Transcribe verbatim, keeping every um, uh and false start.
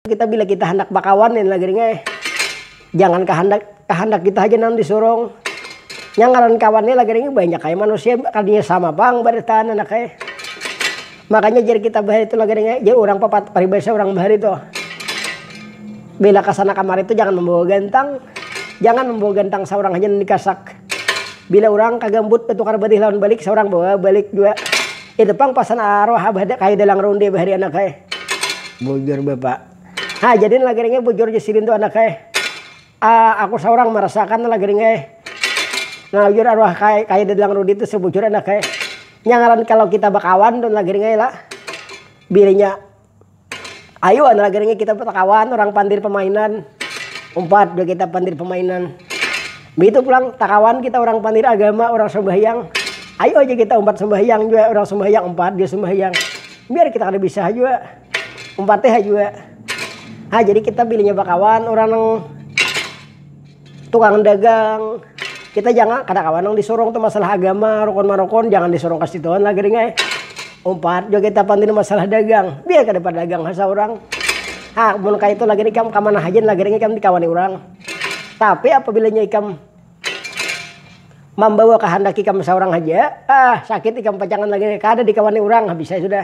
Kita bila kita handak bakawan nih lagi ringai, jangan kehendak kehendak kita aja nang disurung. Yang ngaran kawan nih lagi ringai banyak kayak manusia, kadinya sama pang barataan anak kayak. Makanya jadi kita bahari itu lagi ringai, jadi orang papat paribasa orang bahari tuh. Bila kesana kamari itu jangan membawa gantang, jangan membawa gantang seorang aja nang dikasak. Bila orang kagambut bertukar badih lawan balik, seorang bawa balik juga. Itu pang pasan arwah abah kayak dalang ronde bahari anak kayak. Bujur bapak. Nah, jadi lagi ringai bujur aja sidin tuh anak eh. Ah, aku seorang merasakan lagi ringai. Nah, bujur arwah kayak kayak dalang ronde itu sebujur anak eh. Nyangaran kalau kita bakawan dan lagi ringai lah. Bilinya ayo anak lagi ringai kita takawan orang pandir pemainan. Umpat juga kita pandir pemainan. Begitu pulang takawan kita orang pandir agama, orang sembahyang. Ayo aja kita umpat sembahyang juga, orang sembahyang umpat dia sembahyang. Biar kita kada bisa juga. Umpat teh juga. Nah, jadi kita bilinya bakawan orang nang tukang dagang. Kita jangan kada kawan nang disurung tuh masalah agama, rukun marukun jangan disurung ke situ lagi ringai. Umpat juga kita pandir masalah dagang. Biar kada pada dagang asa orang. Ah, mun kayak itu lagi ikam kamana aja lagi ikam dikawani orang. Tapi apabilanya ikam membawa kehendak ikam seorang aja, ah sakit ikam pacangan lagi kada dikawani orang, bisa sudah.